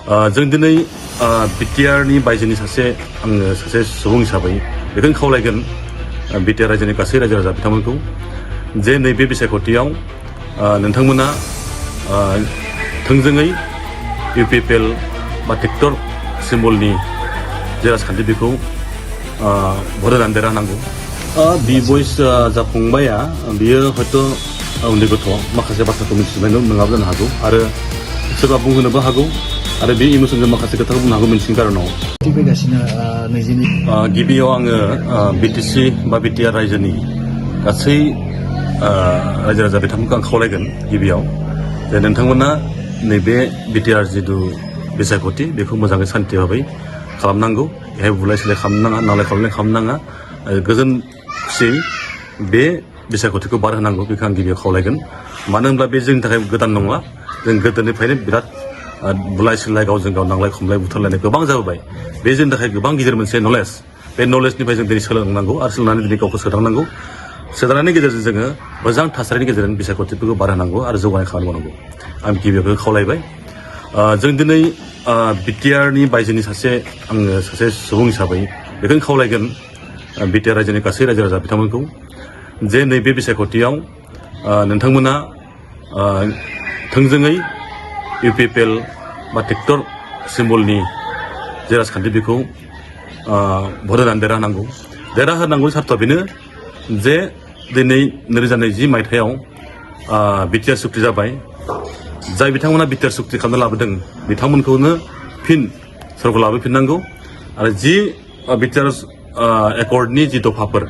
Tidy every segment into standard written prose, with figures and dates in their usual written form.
जों दिनै बिटिआरनि बायजोनि सासे सुबुं हिसाबै बेखौनो खावलायगोन बिटिआर रायजोनि गासै रायजो राजा बिथांमोनखौ जे नैबे बिसायख'थियाव नोंथांमोना थोंजोङै इउपिपिएल बा ट्रेक्टर सिम्बलनि जे राजखान्थि बेखौ भट होनानै देरहानांगौ। बि बयस जा फंबाया बियो हयथ' उन्दै गथ' माखासे बाथ्राखौ मिथिजोबनाय नङाबो जानो हागौ आरो सोरबा बुंहोनोबो हागौ आरो बे इमोसनजों माखासे खोथाखौ बुंनो हागौ मिथिनो कारनाव गिबियाव आङो बिटिसि बा बिटिआर रायजोनि गासै रायजो राजा बिथांमोनखौ आं खावलायगोन गिबियाव जे नोंथांमोना नैबे बिटिआर जिथु बिसायख'थि बेखौ मोजाङै सान्थि भाबै खालामनांगौ। बेहाय बुलाय सोलाय खालामनो नाङा, नांलाय खमलाय खालामनो नाङा, गोजोन खुसियै बे बिसायख'थिखौ बारहोनांगौ बेखौ आं गिबियाव खावलायगोन। मानो होनब्ला बे जोंनि थाखाय गोदान नङा, जों गोदोनिफ्रायनो बिराद बुलाय सोलाय गावजों गाव नांलाय खमलाय बुथारलायनाय गोबां जाबोबाय। बे जोंनि थाखाय गोबां गिदिर मोनसे नलेज। बे नलेजनिफ्राय जों दिनै सोलोंनांगौ आरो सोलोंनानै दिनै गावखौ सोदांनांगौ। सोदांनायनि गेजेरजों जोङो मोजां थासारिनि गेजेरजों बिसायख'थिफोरखौ बारहोनांगौ आरो जौगानाय खामानि मावनांगौ। आं गिबियाव बेखौ खावलायबाय। जों दिनै बिटिआरनि बायजोनि सासे सुबुं हिसाबै बेखौनो खावलायगोन बिटिआर रायजोनि गासै रायजो राजा बिथांमोनखौ जे नैबे बिसायख'थियाव नोंथांमोना थोंजोङै इउपिपिएल बा ट्रेक्टर सिम्बलनि जे राजखान्थि बेखौ भट होनानै देरहाहोनांगौ सार्थ'आ बेनो जे दिनै 2020 मायथाइयाव बिटिआर सुक्ति जाबाय। जाय बिथांमोना बिटिआर सुक्ति खालामना लाबोदों बिथांमोनखौनो फिन सरकार लाबोफिननांगौ आरो जि बिटिआर एकर्डनि जि दफाफोर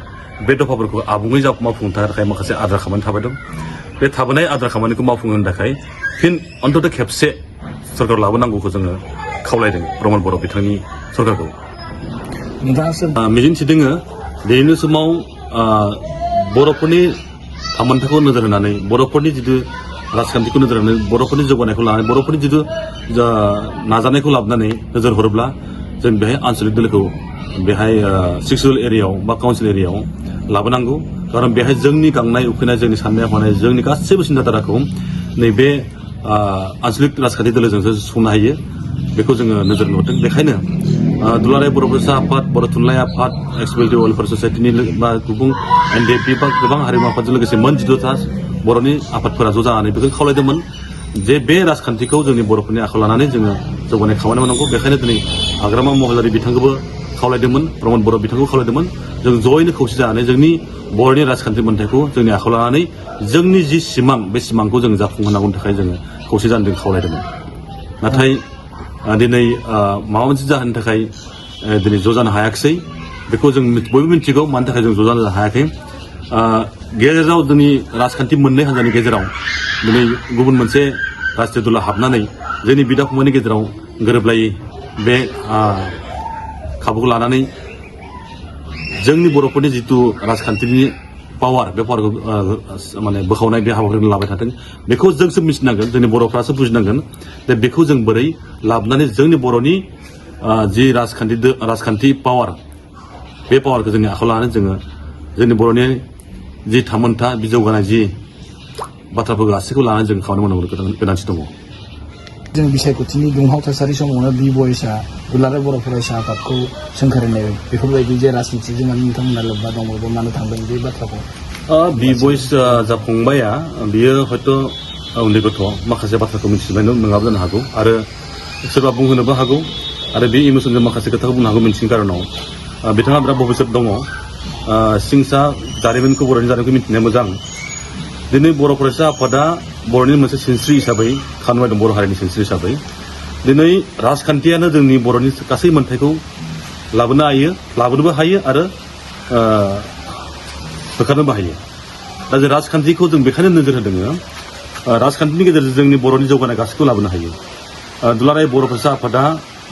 बे दफाफोरखौ आबुङै मावफुंनो थाखाय माखासे आद्रा खामानि थाबाय दं। बे थाबोनाय आद्रा खामानिखौ मावफुंनो थाखाय फिन अन्तत खेबसे सरकार लाबोनांगौखौ जोङो खावलायदों प्रमद बर' बिथांनि सरकारखौ। मिजिंथिदोङो दिनैनि समाव बर'फोरनि थामोन्थाखौ नोजोर होनानै बर'फोरनि जिथु राजखान्थिखौ नोजोर होनानै बर'फोरनि जौगानायखौ लानानै बर'फोरनि जिथु नाजानायखौ लाबोनानै नोजोर हरोब्ला जों बेहाय आन्चलिक दोलोखौ बेहाय सेक्सुवेल एरियायाव बा काउन्सिल एरियायाव लाबोनांगौ। खारन बेहाय जोंनि गांनाय उखैनाय, जोंनि साननाय हनाय, जोंनि गासैबो सिन्थाधाराखौ नैबे आन्चलिक राजखान्थि दोलोजोंसो सुफुंनो हायो बेखौ जोङो नोजोर नुदों। बेखायनो दुलाराय बर' फरायसा आफाद, बर' थुनलाइ आफाद, एक्सपेक्टिभ वेलफेयार ससाइटिनि बा गुबुन एनडिएफपि बा गोबां हारिमु आफादजों लोगोसे मोन 12था बर'नि आफादफोरा ज' जानानै बेखौ खावलायदोंमोन जे बे राजखान्थिखौ जोंनि बर'फोरनि आखायाव लानानै जोङो जौगानाय खामानि मावनांगौ। बेखायनो दिनै हाग्रामा महिलारि बिथांखौबो खावलायदोंमोन, प्रमद बर' बिथांखौ खावलायदोंमोन जों जयैनो खौसे जानानै जोंनि बर'नि राजखान्थि मोन्थायखौ जोंनि आखायाव लानानै जोंनि जि सिमां बे सिमांखौ जों जाफुंहोनांगौनि थाखाय जोङो खौसे जानो जों खावलायदोंमोन। नाथाय दिनै माबा मोनसे जाहोननि थाखाय दिनै ज' जानो हायाखिसै बेखौ जों बयबो मिथिगौ मानि थाखाय जों ज' जानो हायाखै। गेजेराव जोंनि राजखान्थि मोननै हान्जानि गेजेराव दिनै गुबुन मोनसे राजनीय दला हाबनानै जोंनि बिदा फंबायनि गेजेराव गोरोबलायै बे खाबुखौ लानानै जोंनि बर'फोरनि जिथु राजखान्थिनि पावार बे पावारखौ माने बोखावनाय बे हाबाफारिखौ लाबाय थादों। बेखौ जोंसो मिथिनांगोन, जोंनि बर'फ्रासो बुजिनांगोन जे बेखौ जों बोरै लाबोनानै जोंनि बर'नि जि राजखान्थि पावार बे पावारखौ जोंनि आखायाव लानानै जोङो जोंनि बर'नि जि थामोन्था बे जौगानाय जि बाथ्राफोर गासैखौ लानानै जों खामानि मावनांगौ गोनांथि दङ। जों बिसायख'थिनि दुंहाव थासारि समावनो बि बयसआ दुलाराय बर' फरायसा आफादखौ सोंखारिनाय बेफोरबायदि जे राजनितिजों नोंथांमोना लोब्बा दङ बा मानो थांदों बे बाथ्राखौ बि बयस जा फंबाया बियो हयथ' उन्दै गथ' माखासे बाथ्राखौ मिथिजोबनाय नङाबो जानो हागौ आरो सोरबा बुंहोनोबो हागौ आरो बे इमोसनजों माखासे खोथाखौ बुंनो हागौ मिथिनो कारनाव बिथाङा बिराद भबिसत दङ। सिंसा जारिमिनखौ बर'नि जारिमिनखौ मिथिनाया मोजां। दिनै बर' फरायसा आफादा बर'नि मोनसे सिनस्रि हिसाबै खामानि दं, बर' हारिनि सिनस्रि हिसाबै दिनै राजखान्थियानो जोंनि बर'नि गासै मोन्थायखौ लाबोनोबो हायो आरो होखारनोबो हायो। दा जों राजखान्थिखौ जों बेखायनो नोजोर होदों राजखान्थिनि गेजेरजों जोंनि बर'नि जौगानाय गासैखौ लाबोनो हायो। दुलाराय बर' फरायसा आफादा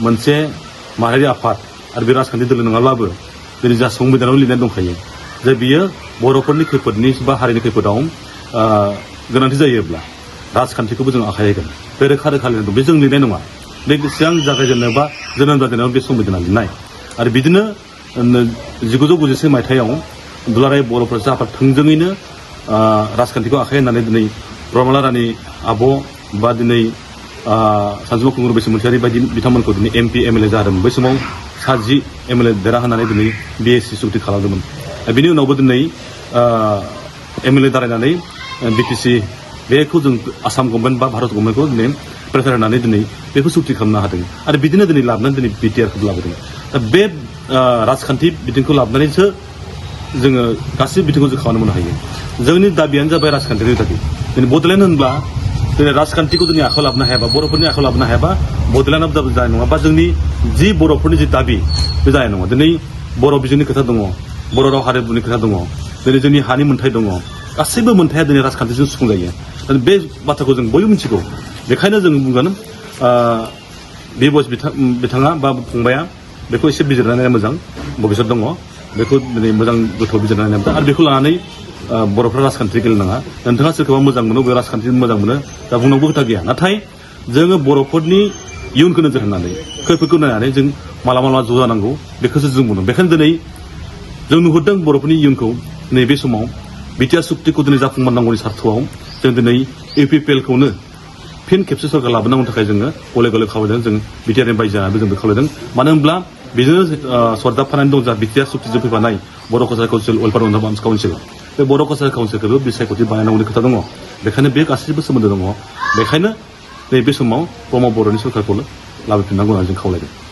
मोनसे माहारियारि आफाद आरो बे राजखान्थि दोलो नङाब्लाबो दिनै जा संबिधानाव लिरनाय दंखायो जे बियो बर'फोरनि खैफोदनि बा हारिनि खैफोदाव गोनांथि जायोब्ला राजखान्थिखौबो जों आखाइ होगोन। बे रोखा लिरनाय दं, बे जों लिरनाय नङा, बे सिगां जागायजेननाय बा जोनोम जाजेननायाव बे संबिधाना लिरनाय। आरो बिदिनो 1991 मायथाइयाव दुलाराय बर' फरायसा आफाद थोंजोङैनो राजखान्थिखौ आखाइ होनानै दिनै प्रमला रानि आब' बा दिनै सानजुमा खुंगुर बैसोमुथियारि बायदि बिथांमोनखौ दिनै MP MLA जादोंमोन बै समाव 7 MLA देरहाहोनानै दिनै BSc सुक्ति खालामदोंमोन बिनि उनावबो दिनै MLA दारायनानै BTC बेखौ जों आसाम गभर्नमेन्ट बा भारत गभर्नमेन्टखौ दिनै प्रेसार होनानै दिनै बेखौ सुक्ति खालामनो हादों आरो बिदिनो दिनै लाबोनानै दिनै BTR-खौ लाबोदों दा बे राजखान्थि बिथिंखौ लाबोनानैसो जोङो गासैबो बिथिंखौ जों खामानि मावनो हायो जोंनि दाबियानो जाबाय राजखान्थिनि दाबि दिनै बड'लेण्ड होनब्ला दिनै राजखान्थिखौ जोंनि आखायाव लाबोनो हायाबा बर'फोरनि आखायाव लाबोनो हायाबा बड'लेण्डआबो जानाय नङा बा जोंनि जि बर'फोरनि जि दाबि बे जानाय नङा दिनै बर' बिजोंनि खोथा दङ बर' राव हारिमुनि खोथा दङ दिनै जोंनि हानि मोन्थाय दङ गासैबो मोन्थाया दिनै राजखान्थिजों सुफुंजायो बे बाथ्राखौ जों बयबो मिथिगौ बेखायनो जों बुंगोन बिथाङा बा फंबाया बेखौ एसे बिजिरनानै मोजां भबिष्यत दङ बेखौ दिनै मोजां गोथौ बिजिरनानै आरो बेखौ लानानै बर'फ्रा राजखान्थि गेलेनाङा नोंथाङा सोरखौबा मोजां मोनो बे राजखान्थि मोजां मोनो दा बुंनांगौ खोथा गैया नाथाय जोङो बर'फोरनि इयुनखौ नोजोर होनानै खैफोदखौ नायनानै जों मालाबा ज' जानांगौ बेखौसो जों बुंदों बेखायनो दिनै जों नुहुरदों बर'फोरनि इयुनखौ नैबे समाव BTR सुक्तिखौ दिनै जाफुंहोनांगौनि सार्थआव जों दिनै UPPL-खौनो फिन खेबसे सरकार लाबोनांगौनि थाखाय जोङो गले गले खावलायदों जों BTR-नि बायजो जानानैबो जों खावलायदों मानो होनब्ला बेजोंनो सरजाबफानानै दं जा BTR सुक्तिजों फैफानाय Boro' culture council welfare development council बे बर' कालचार काउन्सिलखौबो बिसायख'थि बानायनांगौनि खोथा दङ बेखायनो बे गासैबो सोमोन्दो दङ बेखायनो नैबे समाव ब्रह्म बर'नि सरकारखौ लाबोफिननांगौ होननानै जों खावलायदों